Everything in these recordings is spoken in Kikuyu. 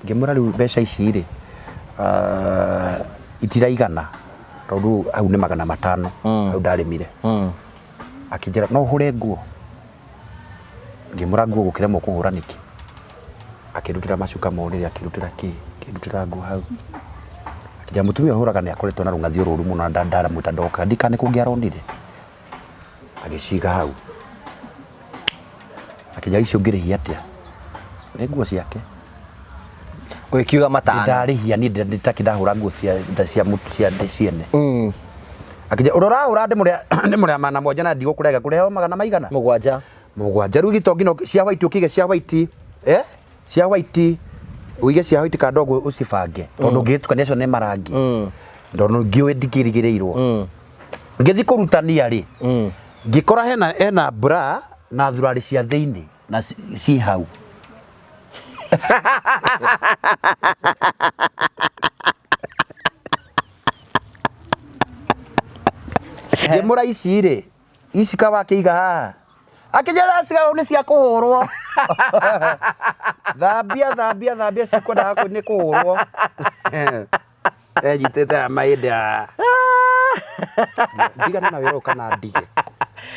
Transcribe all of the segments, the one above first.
Ngĩmwĩra rĩu mbeca ici rĩ, itiraigana tondũ hau nĩ 500 hau ndarĩmire. Akĩnjĩra no ũhũre nguo? Ngĩmwĩra nguo gũkĩremwo kũhũra nĩkĩ? Akĩndutĩra macuka ma ũrĩrĩ, akĩndutĩra kĩ, akĩndutĩra nguo hau. Akĩnjĩra mũtumia ũyũ ũhũraga nĩ akoretwo na rũng'athio rũru mũno na ndaramwĩta ndoka, ndikana nĩ kũngĩ aronire. Agĩciga hau. Akĩnjĩra icio ũngĩrĩhia atĩa? Nĩ nguo ciake. Ũgĩkiuga 500. Ndarĩhia niĩ nditakĩ ndahũra nguo cia cia cia ciene. Akĩnjĩra ũrĩa ũrahũra ndĩmũrĩa 700 na ndigũkũrenga kũrĩha o magana maigana? 7. 7. Rĩu gĩtongi no cia white ũkĩige cia white, eh? Cia white ũige cia white kando ũguo ũcibange tondũ ũngĩgĩtukania acio nĩ marangi. Tondũ ngĩũĩ ndikĩrigĩrĩirwo. Ngĩthiĩ kũrutania rĩ, ngĩkora hena bra na thurari cia thĩinĩ na ci hau. Ngĩmũra ici rĩ, ici ka wakĩiga haha? Akĩnjĩra ciga nĩ cia kũhũrwo. Thambia, thambia, thambia cikwendaga nĩ kũhũrwo. Enyitĩte aya mahĩndĩ aya. Ndigane na wĩra ũyũ kana ndige.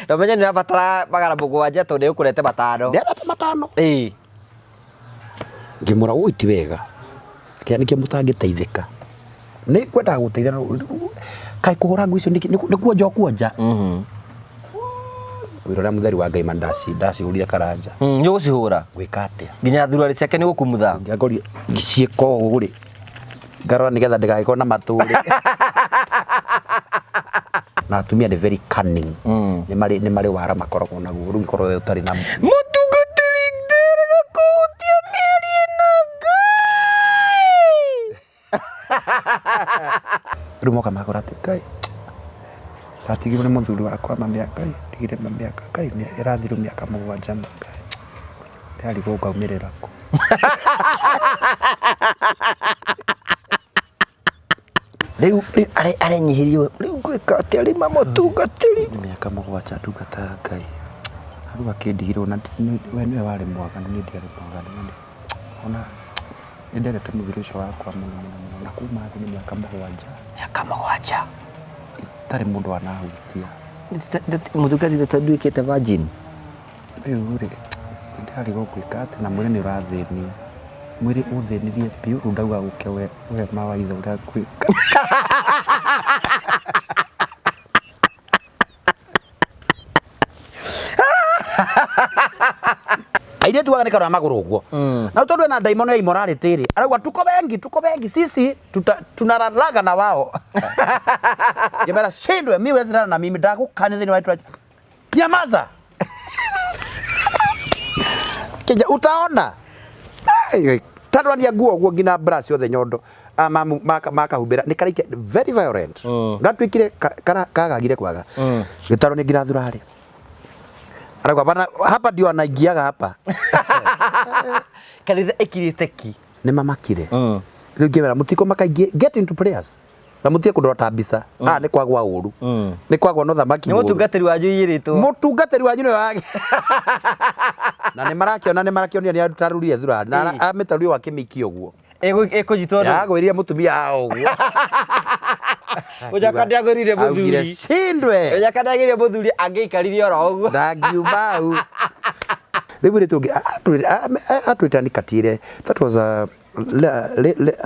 Na ũmenye nĩ ũrabatara 700 tondũ ĩgũkũrete 500. Ndĩrenda 500. Ĩĩ. Ngĩmwĩra ũũ ti wega. Kĩa nĩkĩo mũtangĩteithĩka. Nĩ ngwendaga gũteithia kaĩ kũhũra nguo icio nĩ kuonja ũkuonja. Wĩra ũrĩa mũtheru wa Ngai ma ndacihũrire karanja. Nĩ ũgũcihũra? Gwĩka atĩa? Nginya thuruarĩ ciake nĩ ũgũkumutha? Ngĩangorire ngĩciĩka ũũ rĩ. Ngarora nĩgetha ndĩgagĩkorwo na matũrĩ. Na atumia nĩ very cunning. Nĩ marĩ wara makoragwo naguo. Rĩu ũngĩkorwo we ũtarĩ na Mũtungatĩri nderega kũhutia mĩeri ĩna Ngai. Rĩu moka makora atĩ Ngai ndatigirwo nĩ mũthuri wakwa ma mĩaka ndigire ma mĩaka Ngai ĩrathirwo mĩaka 7 ma Ngai. Ndĩrarigwo ngaumĩrĩra kũ. Rĩu arenyihĩrio rĩu ngwĩka atĩa rĩu ma mũtungatĩri. Nĩ mĩaka 7 ndungata Ngai. Rĩu akĩndigĩrwo na we nĩwe warĩ mwaganu niĩ ndiarĩ mwaganu. Ona nĩ ndendete mũthuri ũcio wakwa mũno mũno mũno na kuma athiĩ nĩ mĩaka 7. Mĩaka 7. Itarĩ mũndũ wanahutia. Mũtungatĩri nduĩkĩte virgin. Rĩu rĩ, ndĩrarigwo ngwĩka atĩa na mwĩrĩ nĩ ũrathĩnia. Mwĩrĩ ũthĩnirie biũ rĩu ndauga ũke ũhe mawaitha ũrĩa ngwĩka. Airĩtu aya nĩ karora magũrũ ũguo. Na tondũ ena ndaimono ya immorality rĩ, arauga tuko wengi, tuko wengi, sisi tunalalaga na wao. Ngĩmera shindwe, mi huwezi lala na mimi, ndagũkania thĩinĩ wa itũra. Nyamaza. Kija utaona. Tarwania nguo guo nginya bra ciothe nyondo makahumbĩra nĩ karaike very violent. Gatuĩkire kagagire kwaga. Gĩtaro nĩ nginya thurarĩ. Arauga bana hapa ndio anaingiaga hapa. Kanitha ĩkirĩte ki. Nĩ mamakire. Rĩu ngĩmera mũtikũ makaingĩ get into prayers. Na mũtige kũndora ta mbica. Haha nĩ kwagwa ũru. Nĩ kwagwa no thamaki Nĩ mũtungatĩri wanyu ũiyĩrĩtwo. Mũtungatĩri wanyu nĩwe wage. Na nĩ marakĩona nĩ marakĩonire nĩ atarurire thurari. Na amĩtarurire wakĩmĩikia ũguo. Ĩkũnyitwo nũ? Yagwĩrire mũtumia haha ũguo. Ũjaka ndĩagwĩrire Augire mũthuri. cindwe. Ũjaka ndĩagwĩrire mũthuri angĩikarire oro ũguo. Ndangiuma hau. Rĩu mũirĩtu ũngĩ atwĩta nikatire. That was a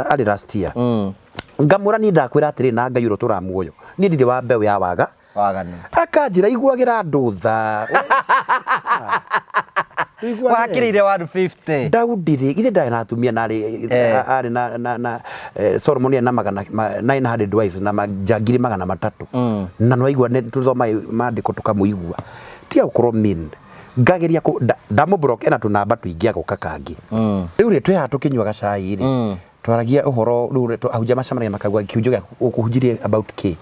arĩ last year. Ngamwĩra niĩ ndakwĩra atĩrĩ na Ngai ũrĩa ũtũraga muoyo. Niĩ ndirĩ wa mbeũ ya waga. Waganu. Akanjĩra iguagĩra andũ tha. Wakĩrĩire 150. Daudi rĩ, githĩ ndarĩ na atumia na arĩ na Solomon arĩ na magana 900 wives na njangiri 300. Na nĩ waigua tũthoma maandĩko tũkamũigua. Tiga gũkorwo mean. Ngageria ndamũ block ena tũnamba tũingĩ agoka kangĩ. Rĩu rĩ twĩ haha tũkĩnyuaga cai rĩ, twaragia ũhoro rĩu ahunjia macemanagia makauga kĩhunjio gĩaku ũkũhunjirie about kĩ.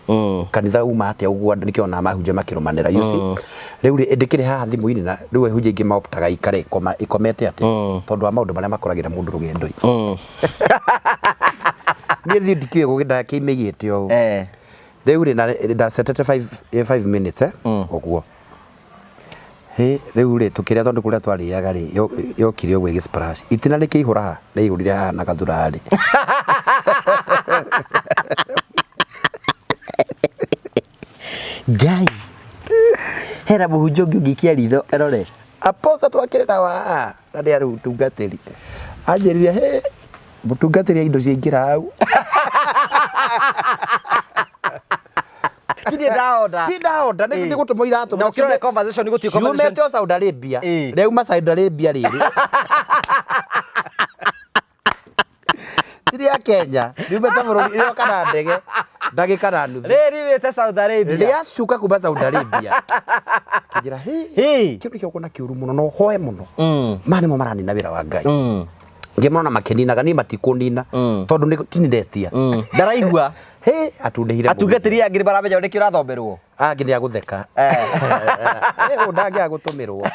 Kanitha uma atĩa ũguo andũ nĩkĩo onaga mahunjia makĩrũmanĩra you see. Rĩu rĩ ndĩkĩrĩ haha thimũ-inĩ na rĩu ahunjia aingĩ maoptaga ikare ĩkomete atĩa tondũ wa maũndũ marĩa makoragĩra mũndũ rũgendo-inĩ. Niĩ thiĩ ndikĩũĩ ndakĩmĩigĩte ũũ. Rĩu rĩ na ndacetete 5 minutes ũguo. Hĩ, rĩu rĩ tũkĩrĩa tondũ kũrĩa twarĩaga rĩ yokire ũguo ĩgĩ splash itina rĩkĩihũra haha rĩaihũrire haha na gathurarĩ. Ngai hena mũhunjia ũngĩ ũngĩikia ritho erore. Apostle twakĩrĩ na wa na nĩ arĩ mũtungatĩri anjĩrire he mũtungatĩri indo ciaingĩra hau. Ndirĩ ndaonda. Ti ndaonda nĩ Ĩ. nĩ gũtũmwo iratũmwo. Na ũkĩrore conversation gũtirĩ conversation. Ciumĩte o Saudi Arabia. Ĩ. Rĩauma Saudi Arabia rĩrĩ. Ti rĩa Kenya riumĩte bũrũri rĩoka na ndege ndagĩka na nuthu. Rĩrĩ riumĩte Saudi Arabia. Rĩacuka kuma Saudi Arabia. Kĩnjĩra hĩ Hĩ. kĩu nĩkĩo kuona kĩũru mũno na ũhoe mũno. Maya nĩmo maranina wĩra wa Ngai. Ngĩmona makĩninaga niĩ matikũnina tondũ nĩ ti ndetia. Ndaraigua. Hĩ atundĩhire. Atungatĩri angĩ nĩ maramenya nĩkĩ ũrathomerwo. Angĩ nĩ agũtheka. Ũyũ ndangĩaga gũtũmĩrwo.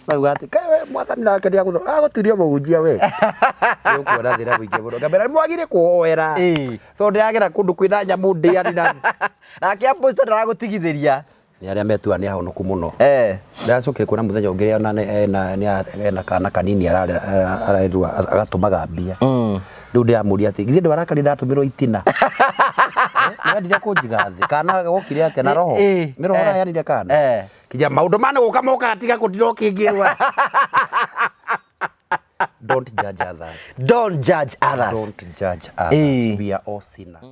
Mauga atĩ kaĩ we mwathani nake nĩ agũtiria mũhunjia we. Nĩ ũkuona thĩna mũingĩ mũno. Ngambĩra nĩ mwagire kũhoera. Tondũ ndĩragera kũndũ kwĩna nyamũ ndĩani na Nake apostle ndaragũtigithĩria. Nĩ arĩa metua nĩ ahonoku mũno. Ndĩracokire kuona mũthenya ũngĩ ona ena kana kanini ararerwo agatũmaga mbia. Rĩu ndĩramũria atĩ githĩ ndwarakarire ndatũmĩrwo itina. Nĩwendire kũnjiga thĩ kana gokire atĩa na roho. Nĩ roho ũraheanire kana. Kinya maũndũ ma nĩ gũka mokaga tiga kũndira ũkĩngĩrwa. Don't judge others. Don't judge others. Don't judge others. We are all sinners.